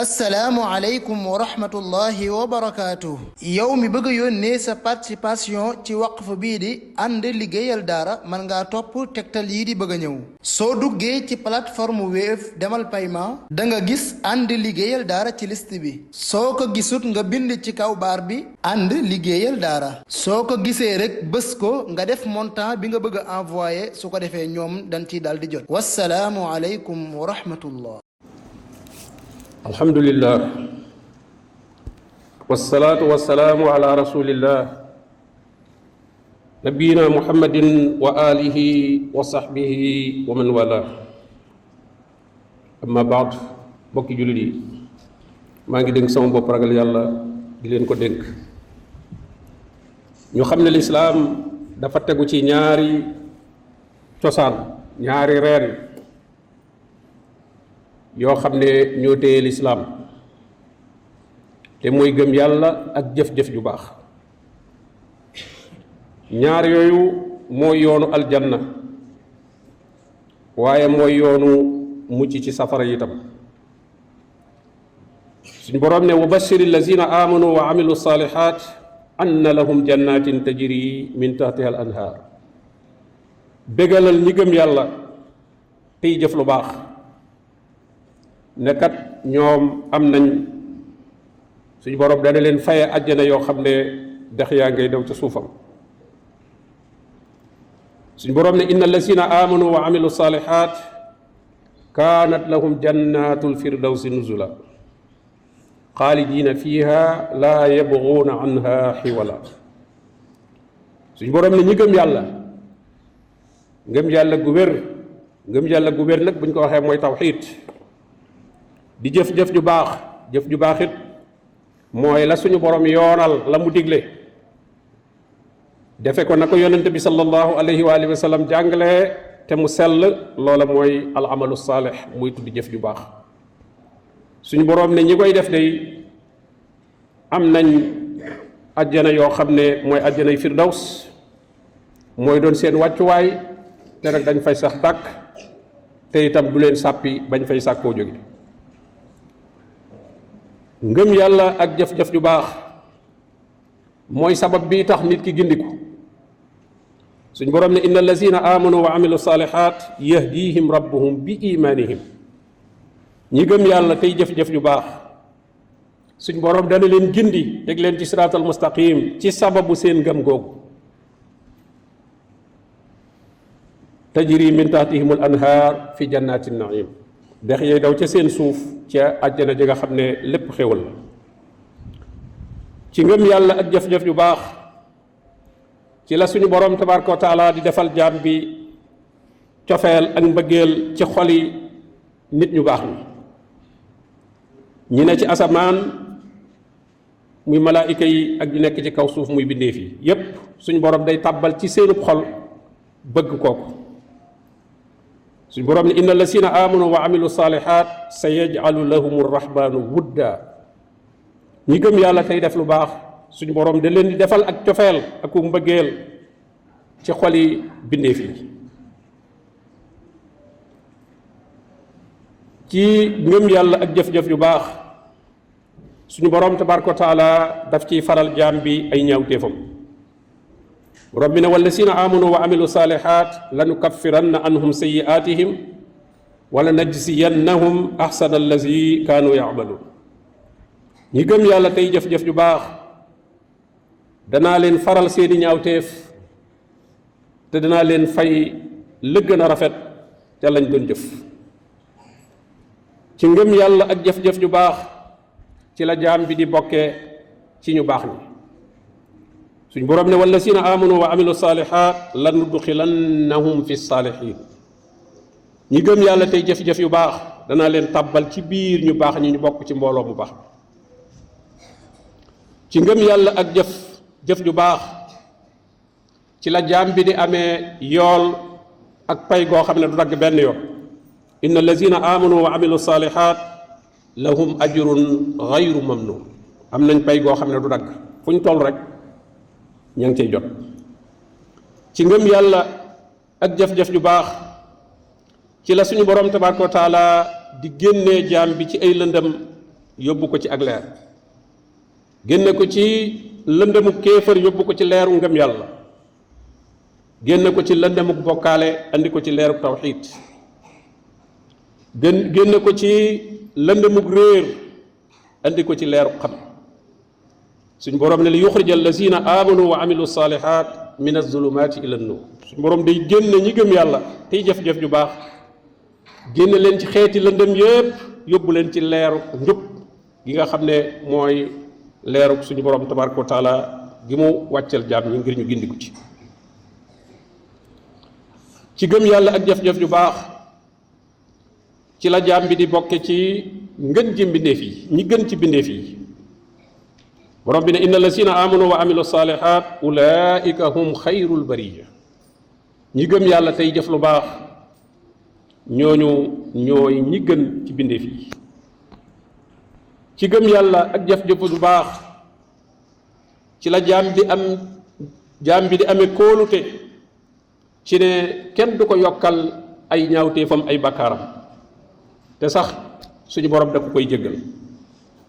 assalaamu aleykum wa rahmatullahi wa barakaatu. yow mi bëgg a yónnee sa participation ci waqf bii di ànd liggéeyal daara mën ngaa topp tegtal yii di bëgg a ñëw. soo duggee ci plateforme Wave demal paiement da nga gis ànd liggéeyal daara ci liste bi. soo ko gisut nga bind ci kaw baar bi ànd liggéeyal daara. soo ko gisee rek bës ko nga def montant bi nga bëgg a envoyé su ko defee ñoom dañ ciy daal di jot. wassalaamu aleykum wa rahmatullah. alhamdulillah wassalaatu wassalaamu ala rasulillah nabiyina muhammadin wa alihi wa sahbihi wa man wala amma baad mbokki jullit yi maa ngi dénk sama bopp ragal yàlla di leen ko dénk ñu xam ne lislaam dafa tegu ci ñaari cosaan ñaari reen yoo xam ne ñoo téye lislaam te mooy gëm yàlla ak jëf-jëf ju baax ñaar yooyu mooy yoonu aljanna waaye mooy yoonu mucc ci safara itam suñ boroom ne wa bashiri allazina amanu wa amilu salihat anna lahum jannatin tajri min tahtiha al anhar bégalal ñi gëm yàlla tey jëf lu baax ne kat ñoom am nañ suñu borom dana leen faye àjjana yoo xam ne dex yaa ngay daw ca suufam suñu borom ne inna allazina amanu wa amilu salihat kaanat lahum jannatul firdawsi nuzula xaalidina fiha laa yabguuna anha xiwala suñu borom ne ñi gëm yàlla ngëm yàlla gu wér ngëm yàlla gu wér nag buñ ko waxee mooy tawxiid di jëf-jëf ju baax jëf ju baax it mooy la suñu borom yoonal la mu digle defe ko na ko yonente bi sallallahu alayhi wa alihi wa sallam jàngale te mu sell loola mooy al amalu saalix muy tudd jëf ju baax suñu borom ne ñi koy def day am nañ ajjana yoo xam ne mooy ajjanay firdaws mooy doon seen wàccuwaay te nag dañ fay sax dàkk te itam du leen sàppi bañ fay sàkkoo jóge ngëm yàlla ak jëf-jëf ju baax mooy sabab bi tax nit ki gindiku suñ boroom ne inna allazina amanu wa amilu salihat yahdihim rabbuhum bi imanihim ñi gëm yàlla tey jëf-jëf ju baax suñ boroom dana leen gindi teg leen ci siraatal mustaqim ci sababu seen ngëm googu tajri min tahtihimul anhaar fi jannatin naim dex yooyu daw ca seen suuf ca àjjana ji nga xam ne lépp xéwal la ci ngëm yàlla ak jëf-jëf ju baax ci la suñu boroom tabaraka wa taala di defal jaam bi cofeel ak mbëggeel ci xoli nit ñu baax ñi ne ci asamaan muy malaayika yi ak ñu nekk ci kaw suuf muy bindeef yi yépp suñu boroom day tàbbal ci seenub xol bëgg kooku suñ boroom ne inna allazina amanu wa amilu salihat sa yaj'alu lahum rahmanu wudda ñi gëm yàlla tey def lu baax suñ boroom da leen di defal ak cofeel ak mbëggeel ci xoli bindeef yi ci ngëm yàlla ak jëf-jëf yu baax suñu boroom tabaraka wa taala daf ciy faral jaam bi ay ñaawteefam borom bi ne wallazina amanu wa amilu salihat lanukaffiranna anhum sayyi'atihim wala najziyannahum ahsana allazi kaanu ya'malun ñi gëm yàlla tey jëf-jëf ju baax danaa leen faral seeni ñaawteef te danaa leen fay la gën a rafet te lañ doon jëf ci ngëm yàlla ak jëf-jëf ju baax ci la jaam bi di bokkee ci ñu baax ñi suñ boroom ne wallazina amanu wa amilu salihat lanudxilannahum fi salihin ñi gëm yàlla tey jëf-jëf yu baax danaa leen tàbbal ci biir ñu baax ñi ñu bokk ci mbooloo mu baax ci ngëm yàlla ak jëf ju baax ci la jaam bi di amee yool ak pay goo xam ne du dagg benn yoon inna allazina amanu wa amilu salihat lahum ajrun gayru mamnun am nañ pay goo xam ne du dagg fu ñu toll rek ña ngi cay jot ci ngëm yàlla ak jëf-jëf ju baax ci la suñu borom tabaraka wa taala di génnee jaam bi ci ay lëndëm yóbbu ko ci ak leer, génne ko ci lëndëmu kéefër yóbbu ko ci leeru ngëm yàlla, génne ko ci lëndëmu bokkaale andi ko ci leeru tawxiid, génne ko ci lëndëmu réer andi ko ci leeru xam. suñ borom ne li yuxrija allazina amanu wa amilu salihat min azulumati ila nuur. suñ borom day génne ñi gëm yàlla tey jëf-jëf ju baax, génne leen ci xeeti lëndëm yépp yóbbu leen ci leeru njub gi nga xam ne mooy leeru suñu borom tabaraka wa taala gi mu wàccel jaam ñi ngir ñu gindiku ci gëm yàlla ak jëf-jëf ju baax ci la jaam bi di bokke ci ngën ji mbindeef yi, ñi gën ci mbindeef yi. borom bi ne inna allazina amanu wa amilu salihat ulaika hum xayrul bariya. ñi gëm yàlla tey jëf lu baax ñooñu ñooy ñi gën ci mbindeef yi. ci gëm yàlla ak jëf-jëf lu baax ci la jaam bi di amee kóolute ci ne kenn du ko yokkal ay ñaawteefam ay bakkaaram, te sax suñu borom da ko koy jéggal.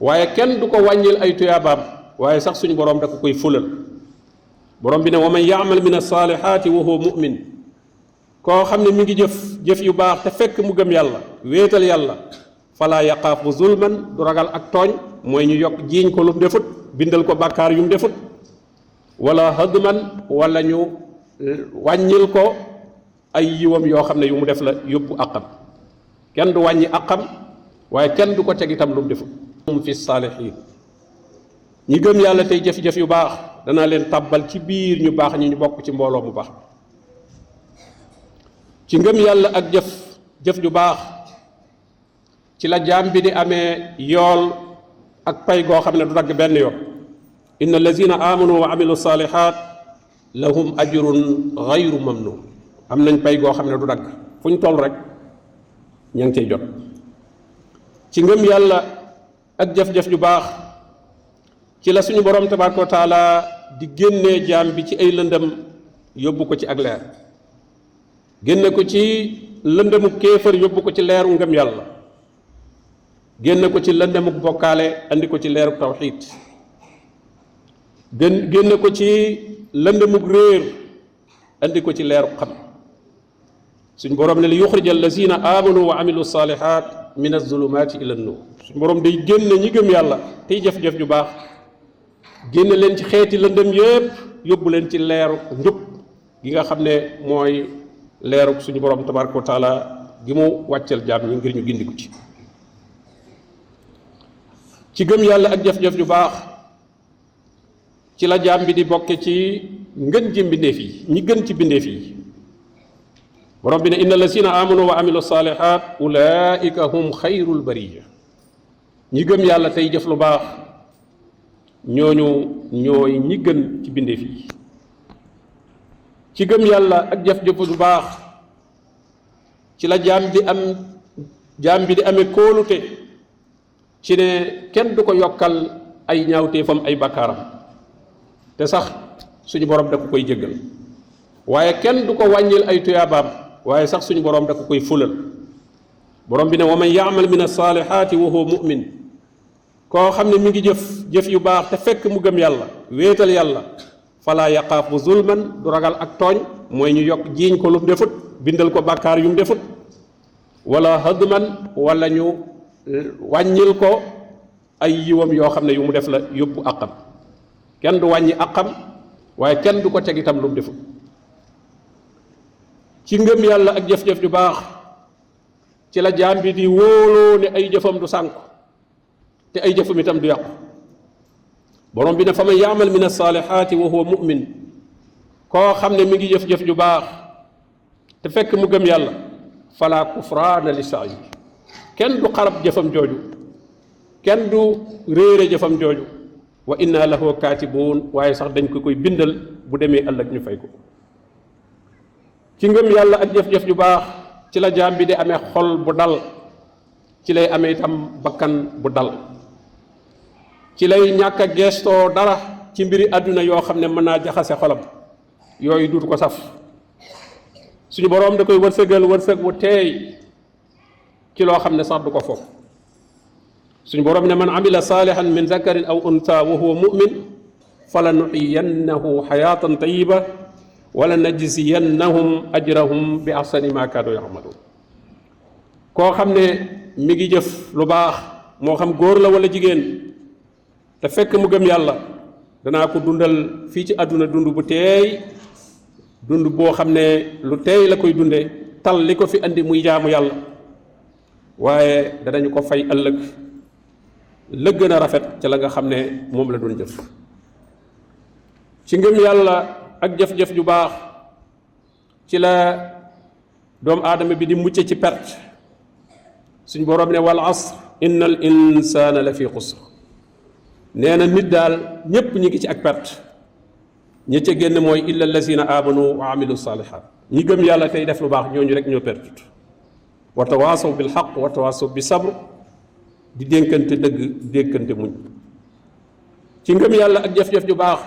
waaye kenn du ko wàññil ay tuyaabaam, waaye sax suñu borom da ko koy fulal. borom bi ne wa man yaamal min as-saalihaati wa huwa mu'min. koo xam ne mi ngi jëf yu baax te fekk mu gëm yàlla wéetal yàlla, falaa yaqaafu zulman, du ragal ak tooñ, mooy ñu yokk jiiñ ko lu mu defut, bindal ko bàkkaar yu mu defut, wala hadman, wala ñu wàññil ko ay yiwam yoo xam ne yu mu def la yóbbu àqam. kenn du wàññi àqam, waaye kenn du ko teg itam lu mu defut. hum fi saalihiin. ñi gëm yàlla tey jëf-jëf yu baax danaa leen tàbbal ci biir ñu baax ñi, ñu bokk ci mbooloo mu baax. ci ngëm yàlla ak jëf ju baax ci la jaam bi di amee yool ak pay goo xam ne du dagg benn yoon. inna allazina amanu wa amilu salihat lahum ajrun gayru mamnun. am nañ pay goo xam ne du dagg, fu ñu toll rek ña ngi cay jot. ci ngëm yàlla ak jëf-jëf ju baax ci la suñu borom tabaraka wa taala di génnee jaam bi ci ay lëndëm yóbbu ko ci ak leer, génne ko ci lëndëmu kéefër yóbbu ko ci leeru ngëm yàlla, génne ko ci lëndëmu bokkaale andi ko ci leeru tawxiid, génne ko ci lëndëmu réer andi ko ci leeru xam. suñ borom ne li yuxrija allazina amanu wa amilu salihat min azulumati ila nuur. suñ borom day génne ñi gëm yàlla tey jëf-jëf ju baax, génne leen ci xeeti lëndëm yépp yóbbu leen ci leeru njub gi nga xam ne mooy leeru suñu borom tabaraka wa taala gi mu wàccel jaam ñi ngir ñu gindiku ci gëm yàlla ak jëf-jëf ju baax ci la jaam bi di bokke ci ngën ji mbindeef yi, ñi gën ci mbindeef yi. borom bi ne inna allazina amanu wa amilu salihat ulaika hum xayrul bariya. ñi gëm yàlla tey jëf lu baax ñooñu ñooy ñi gën ci mbindeef yi. ci gëm yàlla ak jëf-jëf lu baax ci la jaam bi di amee kóolute ci ne kenn du ko yokkal ay ñaawteefam ay bakkaaram, te sax suñu borom da ko koy jéggal. waaye kenn du ko wàññil ay tuyaabaam, waaye sax suñu borom da ko koy fulal. borom bi ne wa man yaamal min as-saalihaati wa huwa mu'min. koo xam ne mi ngi jëf yu baax te fekk mu gëm yàlla wéetal yàlla, falaa yaqaafu zulman, du ragal ak tooñ, mooy ñu yokk jiiñ ko lu mu defut, bindal ko bàkkaar yu mu defut, wala hadman, wala ñu wàññil ko ay yiwam yoo xam ne yu mu def la yóbbu àqam. kenn du wàññi àqam, waaye kenn du ko teg itam lu mu defut. ci ngëm yàlla ak jëf-jëf ju baax ci la jaam bi di wóoloo ne ay jëfam du sànku te ay jëfam itam du yàqu. borom bi ne fa man yaamal min as-saalihaati wa huwa mu'min. koo xam ne mi ngi jëf-jëf ju baax te fekk mu gëm yàlla, fala kufraana li sa'yi. kenn du xarab jëfam jooju, kenn du réere jëfam jooju. wa inna lahu kaatibuun, waaye sax dañ ko koy bindal bu demee ëllëg ñu fay ko. ci ngëm yàlla ak jëf-jëf ju baax ci la jaam bi di amee xol bu dal, ci lay amee itam bakkan bu dal, ci lay ñàkk a geestoo dara ci mbiri àdduna yoo xam ne mën naa jaxase xolam, yooyu duutu ko saf. suñu boroom da koy wërsëgal wërsëg wu teey ci loo xam ne sax du ko foog. suñu borom ne man amila salihan min zakarin aw unsa wa huwa mu'min falanuhyiyannahu hayatan tayyiba wala najziyannahum ajrahum bi ahsani ma kaanu ya'malun. koo xam ne mi ngi jëf lu baax moo xam góor la wala jigéen te fekk mu gëm yàlla danaa ko dundal fii ci àdduna dund bu teey, dund boo xam ne lu teey la koy dunde tal li ko fi andi muy jaamu yàlla, waaye danañu ko fay ëllëg la gën a rafet ca la nga xam ne moom la doon jëf. ci ngëm yàlla ak jëf-jëf ju baax ci la doomu aadama bi di mucce ci perte. suñ boroom ne wal asr innal insana la fi xusr, nee na nit daal ñépp ñi ngi ci ak perte. ñi ca génn mooy illa allazina amanu wa amilu salihat, ñi gëm yàlla tey def lu baax ñooñu rek ñoo perte. wa tawaasaw bil xaq wa tawaasaw bi sabr, di dénkante dëgg dénkante muñ. ci ngëm yàlla ak jëf-jëf ju baax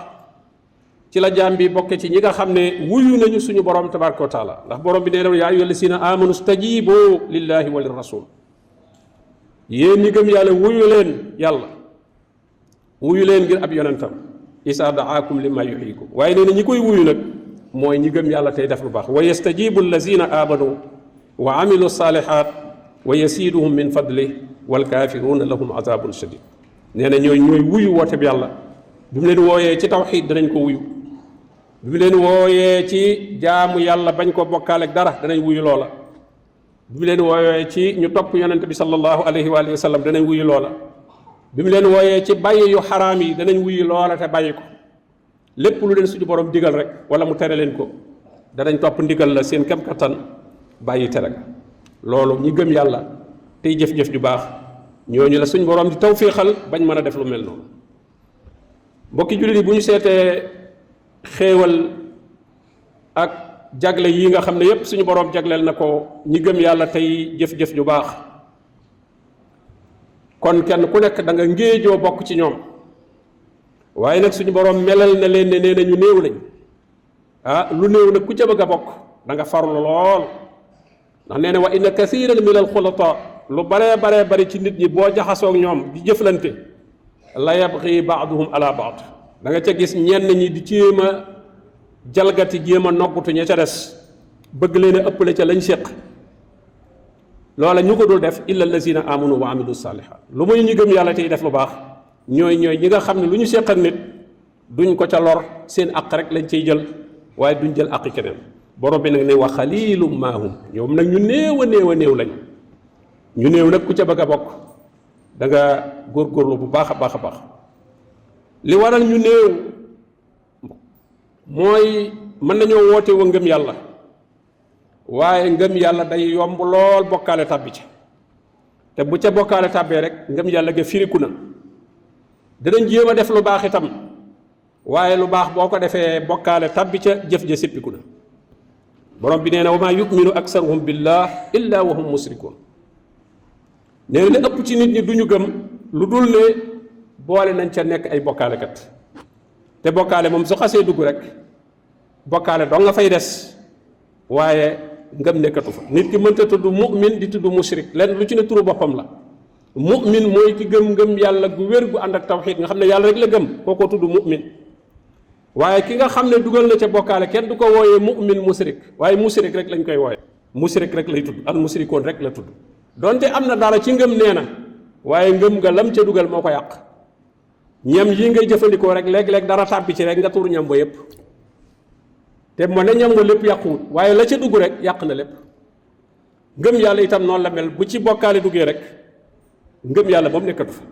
ci la jaam bi bokke ci ñi nga xam ne wuyu nañu suñu borom tabaraka wa taala, ndax borom bi nee na yaa ayyuha allazina amanu stajibu lillahi wa lirrasul. yéen ñi gëm yàlla wuyu leen yàlla, wuyu leen ngir ab yonentam isa daakum lima yuhyikum. waaye nee na ñi koy wuyu nag mooy ñi gëm yàlla tey def lu baax. wa yastajibu allazina amanu wa amilu salihat wa yasiduhum min fadli wal kafiruna lahum azabun shadid. nee na ñooy wuyu woote bi yàlla. bi mu leen wooyee ci tawxiid danañ ko wuyu, bi mu leen wooyee ci jaamu yàlla bañ ko bokkaale ak dara danañ wuyu loola, bi mu leen wooyee ci ñu topp yonent bi sallallahu alayhi wa sallam danañ wuyu loola, bi mu leen wooyee ci bàyyi yu xaraam yi danañ wuyu loola te bàyyi ko. lépp lu leen suñu borom digal rek wala mu tere leen ko danañ topp ndigal la seen kem kattan bàyyi tere ga. loolu ñi gëm yàlla tey jëf-jëf ju baax ñooñu la suñu borom di tawfiixal bañ mën a def lu mel noonu. mbokki jullit yi bu ñu seetee xéewal ak jagle yi nga xam ne yépp suñu borom jagleel na ko ñi gëm yàlla tey jëf-jëf ju baax, kon kenn ku nekk da nga ngéejoo bokk ci ñoom. waaye nag suñu borom melal na leen ne nee na ñu néew lañ. lu néew nag ku ca bëgg a bokk da nga farlu lool, ndax nee na wa inna kathiran min al xulata, lu baree bari ci nit ñi boo jaxasoo ak ñoom di jëflante la yabghi baaduhum ala baad, da nga ca gis ñenn ñi di jéem a jalgati jéem a noggutu ña ca des bëgg leen a ëppale ca lañ séq. loola ñu ko dul def illa allazina amanu wa amilu salihat, lu muy ñu gëm yàlla tey def lu baax ñooy ñi nga xam ne lu ñu séq ak nit duñ ko ca lor, seen àq rek lañ cay jël waaye duñ jël àqi keneen. borom bi nag ne wa xalilum maahum, ñoom nag ñu néew a néew lañ. ñu néew nag ku ca bëgg a bokk da nga góorgóorlu bu baax a baax a baax. li waral ñu néew mooy mën nañoo woote wa ngëm yàlla, waaye ngëm yàlla day yomb lool bokkaale tàbbi ca, te bu ca bokkaale tàbbee rek ngëm yàlla ga firiku na. danañ jéem a def lu baax itam, waaye lu baax boo ko defee bokkaale tàbbi ca jëf ja sippiku na. borom bi nee na wa maa yuminu aksaruhum billah illa wa hum musrikun. nee na li ëpp ci nit ñi duñu gëm lu dul ne boole nañ ca nekk ay bokkaalekat. te bokkaale moom su xasee dugg rek bokkaale doo nga fay des, waaye ngëm nekkatu fa. nit ki mënta tudd mu'min di tudd mushrik, lenn lu ci ne turu boppam la. mu'min mooy ki gëm yàlla gu wér gu ànd ak tawxiid nga xam ne yàlla rek la gëm, kookoo tudd mu'min. waaye ki nga xam ne dugal na ca bokkaale kenn du ko wooyee mu'min mushrik, waaye mushrik rek lañ koy wooye. mushrik rek lay tudd, al mushrikoon rek la tudd. donte am na dara ci ngëm nee na, waaye ngëm nga lam ca dugal moo ko yàq. ñam yi ngay jëfandikoo rek léeg-léeg dara tàbbi ci rek nga tuur ñam ba yépp, te moo ne ñam ba lépp yàquwut, waaye la ca dugg rek yàq na lépp. ngëm yàlla itam noonu la mel, bu ci bokkaale duggee rek ngëm yàlla moom nekkatu fa.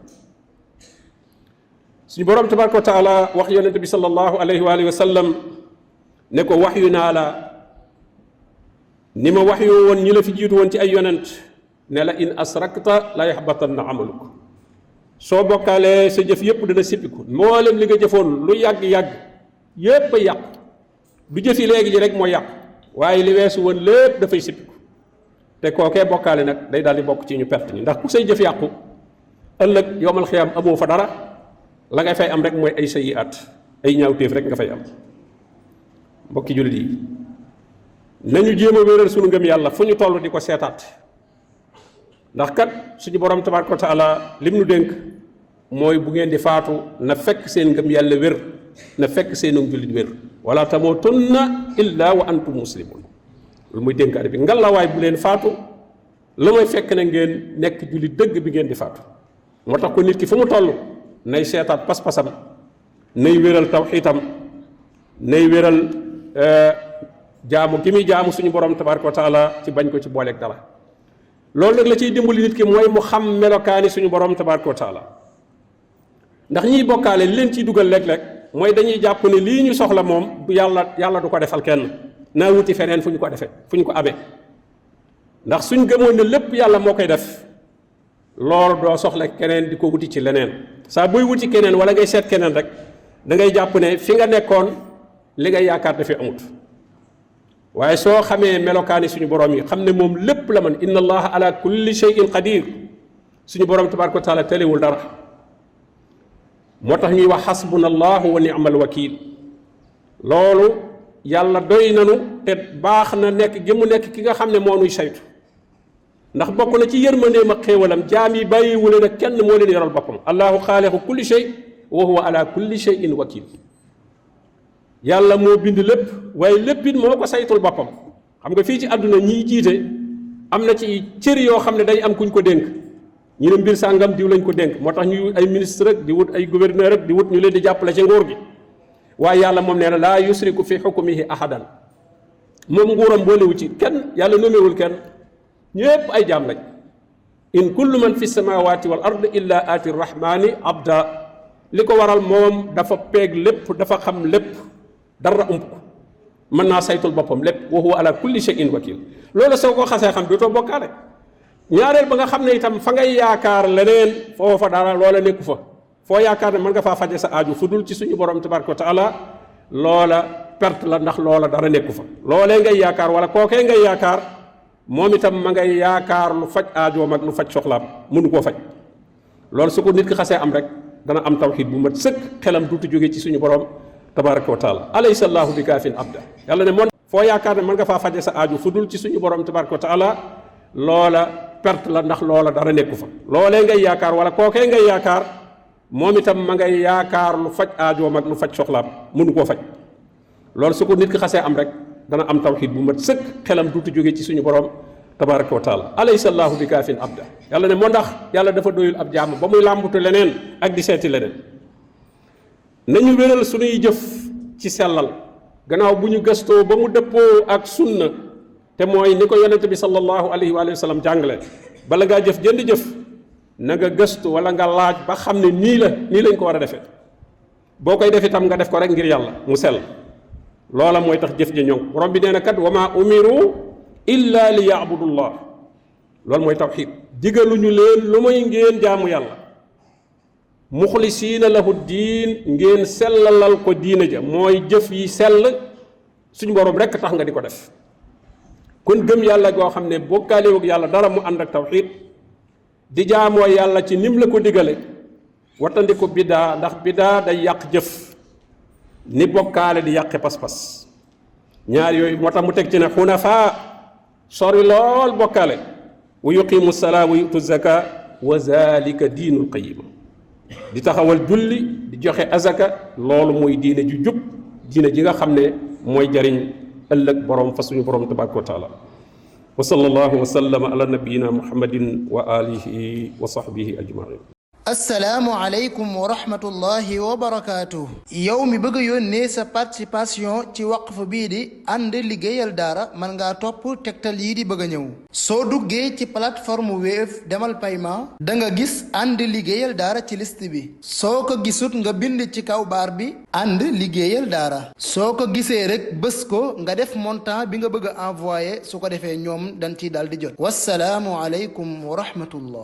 suñu borom tabaraka wa taala wax yonente bi sallallahu alayhi wa sallam ne ko wax yu naa la ni ma wax yoo woon ñi la fi jiitu woon ci ay yonent ne la in asrakta la yaxbatanna amaluk. soo bokkaalee sa jëf yépp dana sippiku, mboolem li nga jëfoon lu yàgg-yàgg yépp a yàqu. du jëfi léegi ji rek moo yàqu, waaye li weesu woon lépp dafay sippiku. te kookee bokkaale nag day daal di bokk ci ñu perte ñi, ndax ku say jëf yàqu ëllëg yowmal xiyaam amoo fa dara, la ngay fay am rek mooy ay sayyi'aat, ay ñaawteef rek nga fay am. mbokki jullit yi nañu jéem a wéeral sunu ngëm yàlla fu ñu toll di ko seetaat, ndax kat suñu borom tabaraka wa taala lim nu dénk mooy bu ngeen di faatu na fekk seen ngëm yàlla wér na fekk seenu jullit wér wala tamutunna illa wa antum muslimun lu muy dénkaane bi ngalawaay bu leen faatu lu may fekk na ngeen nekk jullit dëgg bi ngeen di faatu moo tax ko nit ki fu mu toll nay seetaat pas-pasam nay wéral tawxiitam nay wéral jaamu gi muy jaamu suñu borom tabaraka wa taala ci bañ ko ci booleeg dara loolu nag la ciy dimbali nit ki mooy mu xam melokaani suñu borom tabaraka wa taala ndax ñiy bokkaale li leen ciy dugal léeg-léeg mooy dañuy jàpp ne lii ñu soxla moom yàlla du ko defal kenn naa wuti feneen fu ñu ko defee fu ñu ko amee ndax suñ gëmoon ne lépp yàlla moo koy def loolu doo soxla keneen di ko wuti ci leneen saa buy wuti keneen wala ngay seet keneen rek da ngay jàpp ne fi nga nekkoon li ngay yaakaar dafay amut waaye soo xamee melokaani suñu borom yi xam ne moom lépp la man inna allaha ala kulli shay'in qadir suñu borom tabaraka wa taala tëlewul dara moo tax ñuy wax xasbuna allahu wa ni'mal wakil loolu yàlla doy nanu te baax na nekk gi mu nekk ki nga xam ne moo nuy saytu ndax bokk na ci yërmandeem ak xéewalam jaam yi bàyyiwu leen ak kenn moo leen yoral boppam allahu xaaliqu kulli shay wa huwa ala kulli shay'in wakil yàlla moo bind lépp waaye lépp it moo ko saytul boppam xam nga fii ci àdduna ñiy jiite am na ci cër yoo xam ne day am kuñ ko dénk ñu ne mbir sàngam diw lañ ko dénk moo tax ñu ay ministre rek di wut ay gouverneur rek di wut ñu leen di jàppale ci nguur gi waaye yàlla moom nee na laa yusriku fi xukmihi ahadan moom nguuram boolewu ci kenn yàlla nomewul kenn ñépp ay jaam lañ in kullu man fi samawati wal ard illa aati rahmani abda li ko waral moom dafa peeg lépp dafa xam lépp dara ump ko mën naa saytul boppam lépp wa huwa ala kulli shay'in wakil loolu soo ko xasee xam dootoo bokkaale ñaareel ba nga xam ne itam fa ngay yaakaar leneen foofa dara loola nekku fa foo yaakaar ne mën nga faa faje sa aaju fu dul ci suñu borom tabaraka wa taala loola perte la ndax loola dara nekku fa loolee ngay yaakaar wala kookee ngay yaakaar moom itam ma ngay yaakaar lu faj aajoom ak lu faj soxlaam mënu koo faj loolu su ko nit ki xasee am rek dana am tawxiid bu mat sëkk xelam duutu jóge ci suñu borom tabaraka wa taala alaysa allahu bi kaafin abda yàlla ne moom foo yaakaar ne mën nga faa faje sa aaju fu dul ci suñu borom tabaraka wa taala loola perte la ndax loola dara nekku fa loolee ngay yaakaar wala kookee ngay yaakaar moom itam ma ngay yaakaar lu faj aajoom ak lu faj soxlaam mënu koo faj loolu su ko nit ki xasee am rek dana am tawxiid bu mat sëkk xelam duutu jóge ci suñu borom tabaraka wa taala alaysa allahu bi kaafin abda yàlla ne moo ndax yàlla dafa doyul ab jaam ba muy làmbutu leneen ak di seeti leneen nañu wéral suñuy jëf ci sellal gannaaw bu ñu gëstoo ba mu dëppoo ak sunna te mooy ni ko yonente bi sallallahu alayhi wa sallam jàngale bala ngaa jëf jënd jëf na nga gëstu wala nga laaj ba xam ne nii lañ ko war a defee boo koy def itam nga def ko rek ngir yàlla mu sell loola mooy tax jëf ji ñoŋ borom bi nee na kat wa maa umiru illa li yaabudullah loolu mooy tawxiid digaluñu leen lu may ngeen jaamu yàlla muxlisiina lahu diin ngeen sellalal ko diina ja mooy jëf yi sell suñu borom rekk tax nga di ko def kon gëm yàlla goo xam ne bokkaalewu yàlla dara mu ànd ak tawxiid di jaamoo yàlla ci nim la ko digale wattandi ko biddaa ndax biddaa day yàq jëf ni bokkaale di yàqe pas-pas ñaar yooyu moo tax mu teg ci ne xunafaa sori lool bokkaale wa yuqimu salaa wa yutu zaka wa zalika diinul qayima di taxawal julli di joxe azaka loolu mooy diine ju jub diine ji nga xam ne mooy jariñ ëllëg borom fa suñu borom tabaraka wa taala wa sallallahu wa sallama ala nabiyina muhammadin wa alihi wa sahbihi ajmain assalaamu aleykum wa rahmatullahi wa barakaatu. yow mi bëgg a yónnee sa participation ci waqf bii di ànd liggéeyal daara mën ngaa topp tegtal yii di bëgg a ñëw soo duggee ci plateforme Wave demal paiement da nga gis ànd liggéeyal daara ci liste bi soo ko gisut nga bind ci kaw baar bi ànd liggéeyal daara soo ko gisee rek bës ko nga def montant bi nga bëgg a envoyé su ko defee ñoom dañ ciy daal di jot wassalaamu aleykum wa rahmatullah